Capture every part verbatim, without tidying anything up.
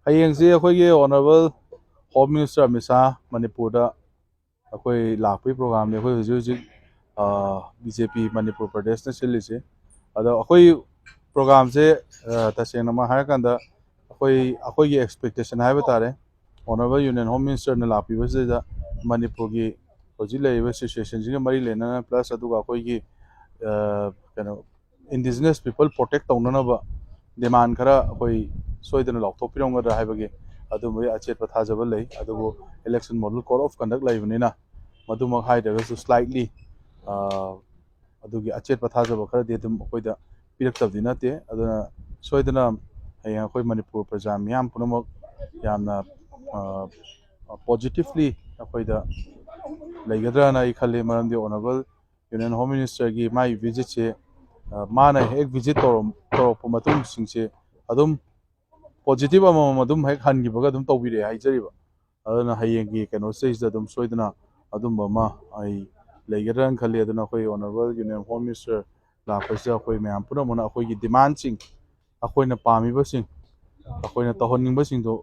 ꯍꯌꯦꯡꯁꯤ ꯑꯩꯈꯣꯏꯒꯤ honourable home minister Amit Shah ꯃꯅꯤꯄꯨꯔꯗ ꯑꯩꯈꯣꯏ ꯂꯥꯛꯄꯒꯤ ꯄ꯭ꯔꯣꯒ꯭ꯔꯥꯝꯅꯤ꯫ ꯑꯩꯈꯣꯏ ꯍꯧꯖꯤꯛ ꯍꯧꯖꯤꯛ ꯕꯤ ꯖꯦ ꯄꯤ ꯃꯅꯤꯄꯨꯔ ꯄ꯭ꯔꯗꯦꯁꯅ ꯁꯤꯜꯂꯤꯁꯦ꯫ ꯑꯗꯣ ꯑꯩꯈꯣꯏ ꯄ꯭ꯔꯣꯒ꯭ꯔꯥꯝꯁꯦ ꯇꯁꯦꯡꯅꯃꯛ ꯍꯥꯏꯔꯀꯥꯟꯗ ꯑꯩꯈꯣꯏ ꯑꯩꯈꯣꯏꯒꯤ ꯑꯦꯛꯁꯄꯦꯛꯇꯦꯁꯟ ꯍꯥꯏꯕ ꯇꯥꯔꯦ, ꯑꯣꯅꯔꯦꯕꯜ ꯌꯨꯅꯤꯌꯟ ꯍꯣꯝ ꯃꯤꯅꯤꯁꯇꯔꯅ ꯂꯥꯛꯄꯤꯕꯁꯤꯗ ꯃꯅꯤꯄꯨꯔꯒꯤ ꯍꯧꯖꯤꯛ ꯂꯩꯔꯤꯕ ꯁꯤꯆꯨꯋꯦꯁꯟꯁꯤꯒ ꯃꯔꯤ ꯂꯩꯅꯅ, ꯄ꯭ꯂꯁ ꯑꯗꯨꯒ ꯑꯩꯈꯣꯏꯒꯤ ꯀꯩꯅꯣ ꯏꯟꯗꯤꯖꯤꯅꯁ ꯄꯤꯄꯜ ꯄ꯭ꯔꯣꯇꯦꯛ ꯇꯧꯅꯅꯕ ꯗꯤꯃꯥꯟ ꯈꯔ ꯑꯩꯈꯣꯏ ꯁꯣꯏꯗꯅ ꯂꯥꯎꯊꯣꯛꯄꯤꯔꯝꯒꯗ꯭ꯔꯥ ꯍꯥꯏꯕꯒꯤ ꯑꯗꯨꯝꯕꯒꯤ ꯑꯆꯦꯠꯄ ꯊꯥꯖꯕ ꯂꯩ꯫ ꯑꯗꯨꯕꯨ election model code of conduct ꯂꯩꯕꯅꯤꯅ ꯃꯗꯨꯃꯛ ꯍꯥꯏꯗ꯭ꯔꯒꯁꯨ ꯁ꯭ꯂꯥꯏꯠꯂꯤ ꯑꯗꯨꯒꯤ ꯑꯆꯦꯠꯄ ꯊꯥꯖꯕ ꯈꯔꯗꯤ ꯑꯗꯨꯝ ꯑꯩꯈꯣꯏꯗ ꯄꯤꯔꯛꯇꯕꯗꯤ ꯅꯠꯇꯦ꯫ ꯑꯗꯨꯅ ꯁꯣꯏꯗꯅ ꯍꯌꯦꯡ ꯑꯩꯈꯣꯏ ꯃꯅꯤꯄꯨꯔ ꯄ꯭ꯔꯖꯥ ꯃꯤꯌꯥꯝ ꯄꯨꯝꯅꯃꯛ ꯌꯥꯝꯅ ꯄꯣꯖꯤꯇꯤꯚꯂꯤ ꯑꯩꯈꯣꯏꯗ ꯂꯩꯒꯗ꯭ꯔꯥꯅ ꯑꯩ ꯈꯜꯂꯤ꯫ ꯃꯔꯝꯗꯤ ꯑꯣꯅꯔꯦꯕꯜ ꯌꯨꯅꯤꯌꯟ ꯍꯣꯝ ꯃꯤꯅꯤꯁꯇꯔꯒꯤ ꯃꯥꯒꯤ ꯚꯤꯖꯤꯠꯁꯦ ꯃꯥꯅ ꯍꯦꯛ ꯚꯤꯖꯤꯠ ꯇꯧꯔꯛꯄ ꯃꯇꯨꯡꯁꯤꯡꯁꯦ ꯑꯗꯨꯝ ꯄꯣꯖꯤꯇꯤꯚ ꯑꯃꯃꯝ ꯑꯗꯨꯝ ꯍꯦꯛ ꯍꯟꯈꯤꯕꯒ ꯑꯗꯨꯝ ꯇꯧꯕꯤꯔꯛꯑꯦ ꯍꯥꯏꯖꯔꯤꯕ꯫ ꯑꯗꯨꯅ ꯍꯌꯦꯡꯒꯤ ꯀꯩꯅꯣꯁꯤꯗꯩꯁꯤꯗ ꯑꯗꯨꯝ ꯁꯣꯏꯗꯅ ꯑꯗꯨꯝꯕ ꯑꯃ ꯑꯩ ꯂꯩꯒꯗ꯭ꯔꯅ ꯈꯜꯂꯤ꯫ ꯑꯗꯨꯅ ꯑꯩꯈꯣꯏ ꯑꯣꯅꯔꯦꯕꯜ ꯌꯨꯅꯤꯌꯟ ꯍꯣꯝ ꯃꯤꯅꯤꯁꯇꯔ ꯂꯥꯛꯄꯁꯤꯗ ꯑꯩꯈꯣꯏ ꯃꯌꯥꯝ ꯄꯨꯝꯅꯃꯛꯅ ꯑꯩꯈꯣꯏꯒꯤ ꯗꯤꯃꯥꯟꯁꯤꯡ, ꯑꯩꯈꯣꯏꯅ ꯄꯥꯝꯃꯤꯕꯁꯤꯡ, ꯑꯩꯈꯣꯏꯅ ꯇꯧꯍꯟꯅꯤꯡꯕꯁꯤꯡꯗꯣ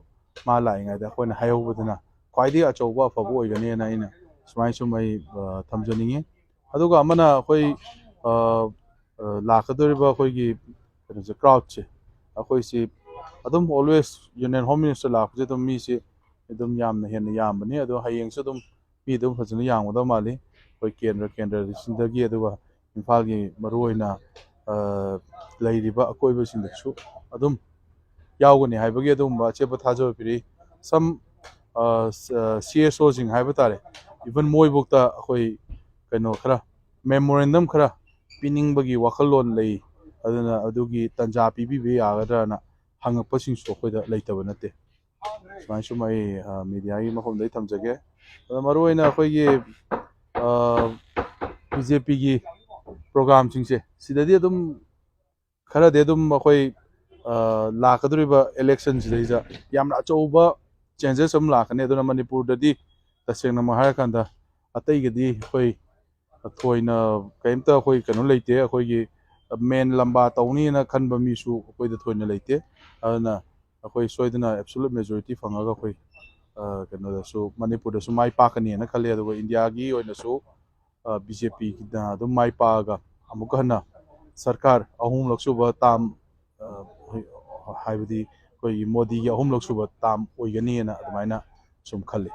ꯃꯥ ꯂꯥꯛꯏꯉꯩꯗ ꯑꯩꯈꯣꯏꯅ ꯍꯥꯏꯍꯧꯕꯗꯨꯅ ꯈ꯭ꯋꯥꯏꯗꯒꯤ ꯑꯆꯧꯕ ꯑꯐꯕ ꯑꯣꯏꯒꯅꯤꯅ ꯑꯩꯅ ꯁꯨꯃꯥꯏꯅ ꯁꯨꯝ ꯑꯩ ꯊꯝꯖꯅꯤꯡꯉꯤ꯫ ꯑꯗꯨꯒ ꯑꯃꯅ ꯑꯩꯈꯣꯏ ꯂꯥꯛꯀꯗꯧꯔꯤꯕ ꯑꯩꯈꯣꯏꯒꯤ ꯀꯩꯅꯣꯁꯦ, ꯀ꯭ꯔꯥꯎꯠꯁꯦ, ꯑꯩꯈꯣꯏꯁꯤ ꯑꯗꯨꯝ ꯑꯣꯜꯋꯦꯁ ꯌꯨꯅꯤꯌꯟ ꯍꯣꯝ ꯃꯤꯅꯤꯁꯇꯔ ꯂꯥꯛꯄꯁꯦ ꯑꯗꯨꯝ ꯃꯤꯁꯦ ꯑꯗꯨꯝ ꯌꯥꯝꯅ ꯍꯦꯟꯅ ꯌꯥꯝꯕꯅꯤ꯫ ꯑꯗꯣ ꯍꯌꯦꯡꯁꯨ ꯑꯗꯨꯝ ꯃꯤ ꯑꯗꯨꯝ ꯐꯖꯅ ꯌꯥꯝꯒꯗꯕ ꯃꯥꯜꯂꯤ꯫ ꯑꯩꯈꯣꯏ ꯀꯦꯟꯗ꯭ꯔ ꯀꯦꯟꯗ꯭ꯔꯁꯤꯡꯗꯒꯤ, ꯑꯗꯨꯒ ꯏꯝꯐꯥꯜꯒꯤ ꯃꯔꯨꯑꯣꯏꯅ ꯂꯩꯔꯤꯕ ꯑꯀꯣꯏꯕꯁꯤꯡꯗꯁꯨ ꯑꯗꯨꯝ ꯌꯥꯎꯒꯅꯤ ꯍꯥꯏꯕꯒꯤ ꯑꯗꯨꯒꯨꯝꯕ ꯑꯆꯦꯠꯄ ꯊꯥꯖꯕ ꯄꯤꯔꯛꯏ꯫ ꯁꯝ ꯁꯤ ꯑꯦꯁ ꯑꯣꯁꯤꯡ ꯍꯥꯏꯕ ꯇꯥꯔꯦ, ꯏꯚꯟ ꯃꯣꯏꯐꯧꯇ ꯑꯩꯈꯣꯏ ꯀꯩꯅꯣ ꯈꯔ, ꯃꯦꯃꯣꯔꯦꯟꯗꯝ ꯈꯔ ꯄꯤꯅꯤꯡꯕꯒꯤ ꯋꯥꯈꯜꯂꯣꯟ ꯂꯩ꯫ ꯑꯗꯨꯅ ꯑꯗꯨꯒꯤ ꯇꯥꯟꯖꯥ ꯄꯤꯕꯤꯕ ꯌꯥꯒꯗ꯭ꯔꯅ ꯍꯪꯉꯛꯄꯁꯤꯡꯁꯨ ꯑꯩꯈꯣꯏꯗ ꯂꯩꯇꯕ ꯅꯠꯇꯦ꯫ ꯁꯨꯃꯥꯏꯅ ꯁꯨꯝ ꯑꯩ ꯃꯦꯗꯤꯌꯥꯒꯤ ꯃꯐꯝꯗ ꯑꯩ ꯊꯝꯖꯒꯦ꯫ ꯑꯗꯣ ꯃꯔꯨꯑꯣꯏꯅ ꯑꯩꯈꯣꯏꯒꯤ ꯕꯤ ꯖꯦ ꯄꯤꯒꯤ ꯄ꯭ꯔꯣꯒ꯭ꯔꯥꯝꯁꯤꯡꯁꯦ ꯁꯤꯗꯗꯤ ꯑꯗꯨꯝ ꯈꯔꯗꯤ ꯑꯗꯨꯝ ꯑꯩꯈꯣꯏ ꯂꯥꯛꯀꯗꯧꯔꯤꯕ ꯏꯂꯦꯛꯁꯟꯁꯤꯗꯩꯗ ꯌꯥꯝꯅ ꯑꯆꯧꯕ ꯆꯦꯟꯖꯦꯁ ꯑꯃ ꯂꯥꯛꯀꯅꯤ꯫ ꯑꯗꯨꯅ ꯃꯅꯤꯄꯨꯔꯗꯗꯤ ꯇꯁꯦꯡꯅꯃꯛ ꯍꯥꯏꯔꯀꯥꯟꯗ ꯑꯇꯩꯒꯗꯤ ꯑꯩꯈꯣꯏ ꯊꯣꯏꯅ ꯀꯔꯤꯝꯇ ꯑꯩꯈꯣꯏ ꯀꯩꯅꯣ ꯂꯩꯇꯦ꯫ ꯑꯩꯈꯣꯏꯒꯤ ꯃꯦꯟ ꯂꯝꯕꯥ ꯇꯧꯅꯤꯅ ꯈꯟꯕ ꯃꯤꯁꯨ ꯑꯩꯈꯣꯏꯗ ꯊꯣꯏꯅ ꯂꯩꯇꯦ꯫ ꯑꯗꯨꯅ ꯑꯩꯈꯣꯏ ꯁꯣꯏꯗꯅ absolute majority ꯐꯪꯉꯒ ꯑꯩꯈꯣꯏ, ꯑ, ꯀꯩꯅꯣꯗꯁꯨ, ꯃꯅꯤꯄꯨꯔꯗꯁꯨ ꯃꯥꯏ ꯄꯥꯛꯀꯅꯤꯅ ꯈꯜꯂꯤ꯫ ꯑꯗꯨꯒ ꯏꯟꯗꯤꯌꯥꯒꯤ ꯑꯣꯏꯅꯁꯨ, ꯑ, ꯕꯤ ꯖꯦ ꯄꯤꯅ ꯑꯗꯨꯝ ꯃꯥꯏ ꯄꯥꯛꯑꯒ ꯑꯃꯨꯛꯀ ꯍꯟꯅ ꯁꯔꯀꯥꯔ ꯑꯍꯨꯝꯂꯛ ꯁꯨꯕ ꯇꯥꯝ, ꯑ, ꯍꯥꯏꯕꯗꯤ ꯑꯩꯈꯣꯏꯒꯤ ꯃꯣꯗꯤꯒꯤ ꯑꯍꯨꯝꯂꯛ ꯁꯨꯕ ꯇꯥꯝ ꯑꯣꯏꯒꯅꯤꯅ ꯑꯗꯨꯃꯥꯏꯅ ꯁꯨꯝ ꯈꯜꯂꯤ꯫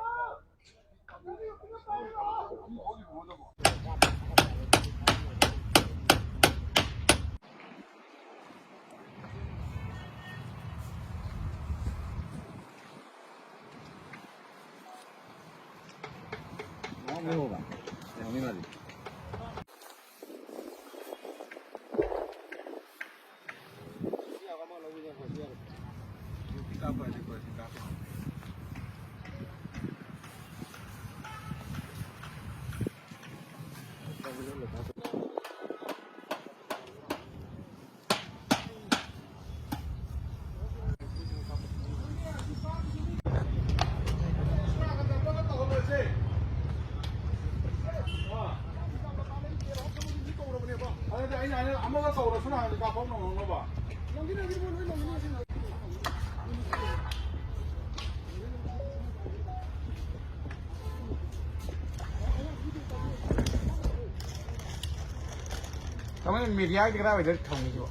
ꯀꯃꯥꯏꯅ ꯃꯦꯗꯤꯌꯥꯒꯤꯗꯤ ꯀꯗꯥꯏꯋꯥꯏꯗ ꯊꯝꯒꯦ ꯁꯤꯕꯣ?